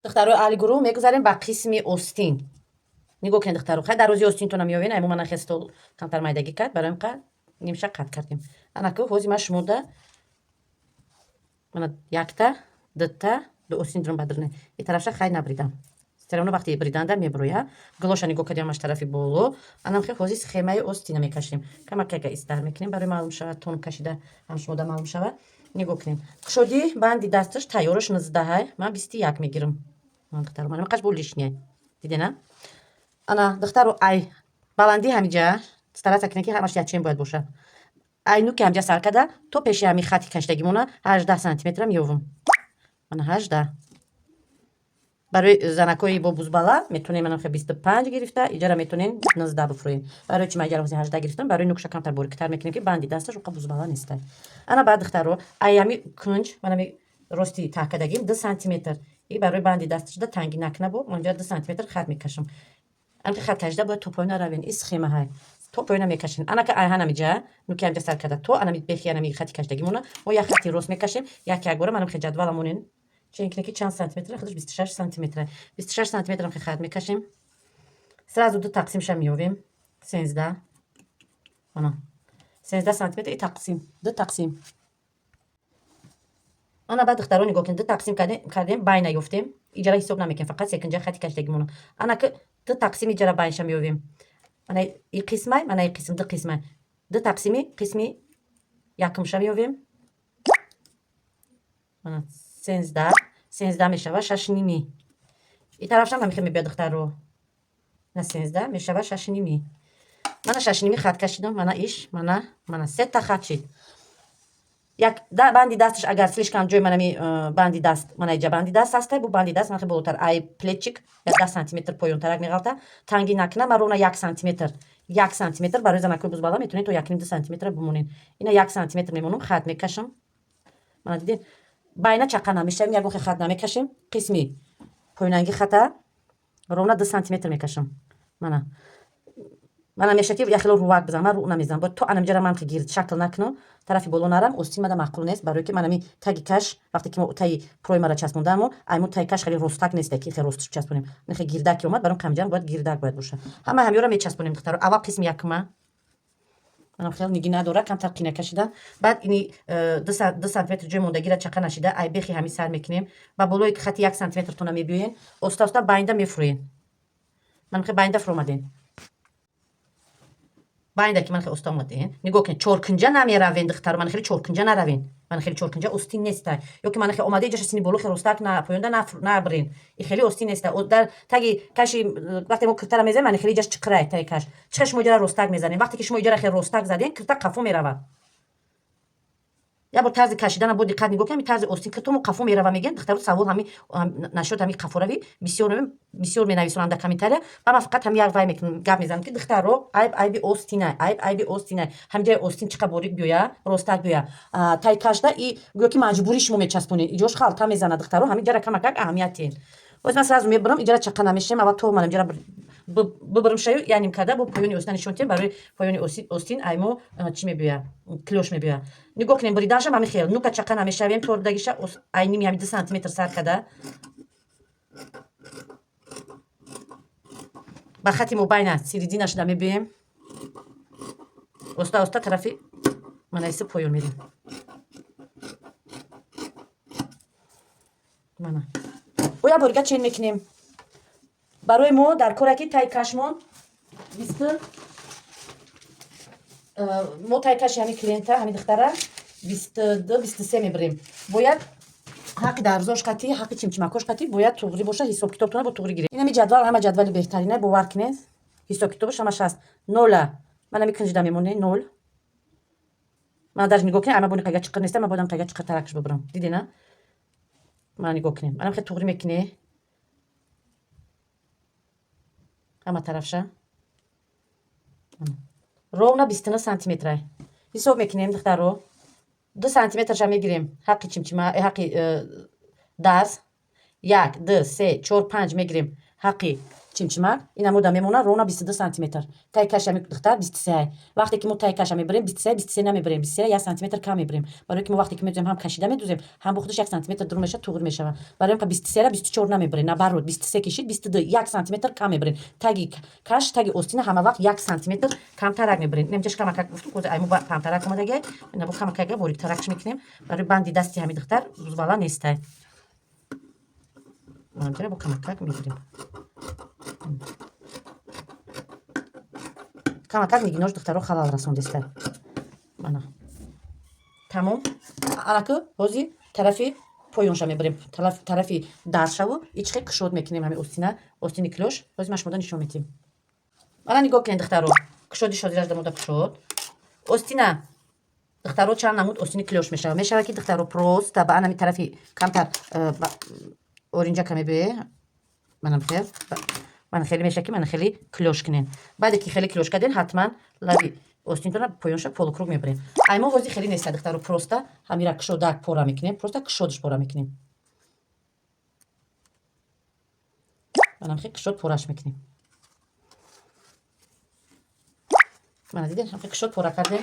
Духтарои аҳли гурӯҳ, мегузарем ба қисми остин. Нигоҳ кунед, духтаро, хай дарози остинтона меёвен. Айму мана хе стол камтар майдагӣ кард, барои ка нимша қат кардем. Анаку ҳози ман шумода мана якта, дута, ду остин дурум бадрне. И тарафша хай набридам. Всё равно вақти бриданда меброя. Гулоша нигоҳ кардем, аш тарафи боло. Анам хе ҳози схемаи остина мекашем. Камакага истар мекунем, барои маълум шавад, тон кашида ҳам шумода маълум шавад. Нигоҳ кунем. Кушоди банди дасташ тайёраш 19-ҳай. Ман 21 мегирам. Ман, духтаро, мана мақаш бо лишний. Дидена? Ана, духтаро, ай баландӣ ҳамиҷа стараться кунед, ки ҳамаш якчен бояд бошад. Ай нуки ҳамҷа сар карда то пеши ҳами хати кашидагимона 18 сантиметра меёвам. Мана 18. Барои занакҳои бо бузбала метонем манам 25 гирифта, иҷара метонем 19 бифурӯем. Барои чи ман иҷара 18 гирифтам? Барои нукша камтар борикитар мекунем, ки банди дасташ уқа бузбала нестай. Ана баъд, духтаро, ай ҳами кунҷ, манами рости таҳкадагим 2 сантиметр и барои банди дасташда танги накна, бо манҷа 2 сантиметр хат мекашам. Анки хат кашида бояд то поёна равен. И схема ҳай то поёна мекашем. Анака ай ҳанамиҷа нуки ҳамҷа сар карда то анами бехи анами хати кашидагимона мо як хати рост мекашем. Як як бора манам хе ҷадвала монен, чен ки чанд сантиметр худаш 26 сантиметр, 26 сантиметрам хе хат мекашем. Сразу ду тақсимша меёвем, 13. Ана 13 сантиметр и тақсим, ду тақсим. Ана баъд, духтаро, нигоҳ кунед, ду тақсим кардем, байна ёфтем. Иҷара ҳисоб намекунем, фақат секинҷа хати кашидагимона. Анаки ду тақсим иҷара байнша меёвем. Мана и қисмай, мана и қисм, ду қисмай, ду тақсими қисми якумша меёвем. Мана 13, 13 мешава шашними. И тарафшам ҳамихе мебиёд, духтаро, на 13 мешава шашними. Мана шашними хат кашидам. Мана иш, мана сета хат шид. Як банди дасташ агар слишком ҷои манами банди даст, мана иҷа банди даст ҳастай, бу банди даст мана болотар, ай плечик як 10 сантиметр поёнтарак меғалта. Танги накна, ма ровно 1 сантиметр, 1 сантиметр. Барои занакҳои бузбала метавонед то 1,5-2 сантиметра бимонед. Ина 1 сантиметр мемонам, хат мекашам. Мана дидед, байна чақа намешавем, ягон хе хат намекашем. Қисми поёнанги хата ровно 2 сантиметр мекашам. Мана меша ки як хело рувак бизанам, ман рӯ намезанам. Бояд то анамҷара ман гирд шакл накунам, тарафи боло нарам. Остин мада маъқул нест, барое ки манами таги каш, вақте ки мо таи проймара часпондамо, айму таи каш хеле ростак нест, ки хе рост часпонем. Нехе гирдаки омад, баром камҷам бояд гирдак бояд боша. Ҳама ҳамёра мечаспонем, духтаро. Аввал қисми якума, манам хел ниги надора, камтар қина кашида. Баъд ини 2 сантиметр ҷои мондагира чақа нашида, ай бехи ҳами сар мекунем, ба болои хати 1 сантиметр тона мебиёен, оста оста байнда мефурӯен. Ман хе байнда фуромадем, байнда ки ман хеле оста омадем. Нигоҳ кунед, чоркунҷа намеравен, духтаро, ман хеле чоркунҷа наравен. Ман хеле чоркунҷа остин нестай. Ё ки ман хеле омада иҷаша сини боло хеле ростак на поёнда набрен, и хеле остин неста. Дар таги каши вақте мо киртара мезанем, ман хеле иҷаш чиқирай таги каш чихе шумо иҷара ростак мезанем. Вақте ки шумо иҷара хеле ростак заден, кирта қафо меравад. Як бор тарзи кашидана бо диққат нигоҳ кунем. Тарзи остин киртомо қафо мерава, мегӯянд, духтаро. Савол ҳами нашуд, ҳами қафоравӣ бисёр бисёр менависонанд дар комментария. Ва ман фақат ҳами як вай мекунам, гап мезанам, ки, духтаро, айб айби остина, айб айби остина. Ҳамҷои остин чиқа борик биёя, ростак биёя, тай кашда и гӯё ки маҷбурӣ шумо мечаспонед, иҷош халта мезанад. Духтаро, ҳами ҷара камакак аҳамият диҳед. Боз ман сразу мебурам, иҷара чақа намешем. Аввал то манам ҷара бибурам шаю, яним карда бо поёни остина нишон тиҳем. Барои поёни остин аймо чӣ мебиёя? Клёш мебиёя. Нигоҳ кунем, буриданшам ҳами хел нука чақа намешавем, тордагиша айними ҳами 2 сантиметр сар карда ба хати мобайна середина шуда мебиёем, оста оста тарафи манаиси поён мерем. Мана бо як борига чен мекунем. Барои мо дар коре ки тай кашмон бисту мо тай каши ҳами клиента, ҳами духтара 22, 23 мебирем. Бояд ҳаққи дарзош қатӣ, ҳаққи чимчимакош қатӣ бояд туғрӣ боша. Ҳисоб китобтона бо туғрӣ гирем. Инами ҷадвал ҳама ҷадвали беҳтарина, бовар кунед, ҳисоб китобаш ҳамаш ҳаст. Нола ман ами кунҷида мемонем, нол. Мана даже нигоҳ кунед, ама бони қайга чиқир неста, ман бодам қайга чиқиртаракш бибирам. Дидена, мана нигоҳ кунем, анам хел туғрӣ мекунӣ ҳама тарафша, ровно 29 сантиметра ҳисоб мекунем, духтаро. 2 сантиметрша мегирем ҳаққи чимчима, ҳаққи дарз. Як, ду, се, чор, панҷ мегирем. Ҳаққи чимчимак ина мода мемона ровно 22 сантиметр. Таи каши ҳами духтар 23. Вақте ки мо таи каша мебирем, 23, 23 намебирем, 23 1 сантиметр кам мебирем. Барои ки мо вақте ки медузем, ҳам кашида медузем, ҳам бо худаш 1 сантиметр дур мешавад, туғри мешавад. Барои ин 23-ра 24 намебирем, наоборот, 23 кишид, 22, 1 сантиметр кам мебирем. Таги каш, таги остина ҳама вақт 1 сантиметр камтарак мебирем. Немҷаш камакак гуфтум, кози айму памтарак омадагай, ина бо камакага бориктаракш мекунем. Барои банди дасти ҳами духтар бузбала нестай. Манҷара бо камакак мегирем. Камакак нигинош, духтаро, халал расондеста. Мана. Тамом. Анаку ҳози тарафи поёнша мебарем. Тарафи даршаву ичхе кушод мекунем ҳами остина, остини клёш. Ҳози ман шумода нишон медиҳем. Мана, нигоҳ кунед, духтаро. Кушоди шодираш дамода кушод. Остина, духтаро, чанд намуд остини клёш мешавад. Мешавад, ки, духтаро, просто ба анами тарафи камтар оринҷака мебие. Манам хел. Мана хеле мешавад, ки мана хеле клёш кунен. Баъде ки хеле клёш карден, ҳатман лаби остинтона поёнша полукруг мебарем. Ай мо ҳозир хеле неста, духтаро, просто ҳамира кушодак пора мекунем, просто кушодаш пора мекунем. Манам хел кушод пораш мекунем. Мана, диден, ҳам кушод пора кардем.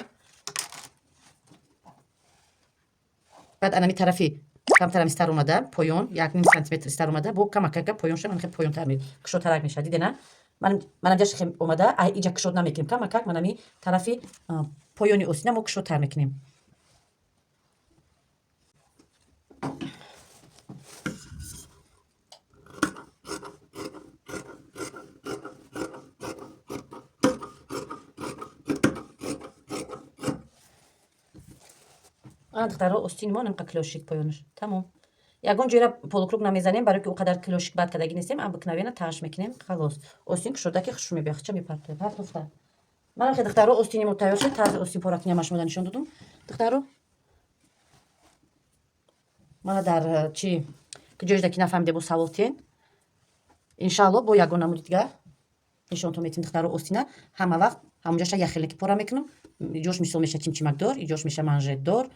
Баъд анами тарафи камтарам истар омада, поён, 1,5 сантиметр истар омада, бо камакака поёнша ман хел поёнтар кушодтарак мешавад. Дидена? Манам ҷаш хел омада, ай иҷа кушод намекунем. Камакак манами тарафи поёни остина мо кушодтар мекунем. Ана, духтаро, остини мо намқа клёшик поёнаш. Тамом. Ягон ҷойра полукруг намезанем, барои ки ӯ қадар клёшик бад кардагӣ нестем, обыкновенно таш мекунем. Халос. Остин кушода ки хушу мебиёд, хича мепартояд. Партофта. Манам хе, духтаро, остини мо тайёр шуд. Тарзи остин пора кунем шумода нишон додум. Духтаро, мана дар чи ҷоеда ки нафаҳмиде, бо савол тиен. Иншаалло, бо ягон намуди дигар нишонтон метим, духтаро. Остина ҳама вақт ҳамонҷаша яхеле ки пора мекунам. Иҷош мисол меша чимчимакдор, иҷош меша манжетдор.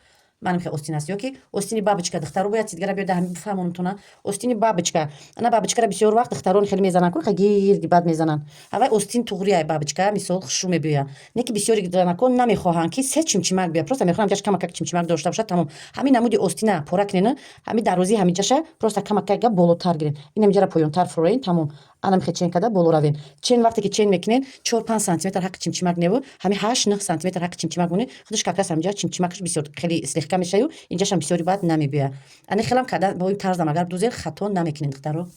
Манам хе остин аст, ё ки остини бабочка, духтаро, бояд чиз дигара биёда ҳами бифаҳмонумтона. Остини бабочка, ана бабочкара бисёр вақт духтарон хеле мезананд ку, гирди бад мезананд. Ҳавай остин туғрия, бабочка мисол хушу мебиёя. Не ки бисёри занакон намехоҳанд, ки се чимчимак биёяд, просто мехоҳанд ҷаш камакак чимчимак дошта бошад, тамом. Ҳамин намуди остина пора кунена, ҳамин дарозии ҳаминҷаша просто камакага болотар гирен. Ин ҳаминҷара поёнтар фуроен, тамом. Анам хе чен карда боло равен. Чен вақте ки чен мекунен, 4-5 сантиметр ҳаққи чимчимак неву, ҳами 8-9 сантиметр ҳаққи чимчимак монед, худаш как раз ҳаминҷа чимчимакаш бисёр хеле слегка мешаю, инҷашам бисёри бад намебиёяд. Ани хелам карда бо ин тарзам агар дузен, хато намекунед, духтаро.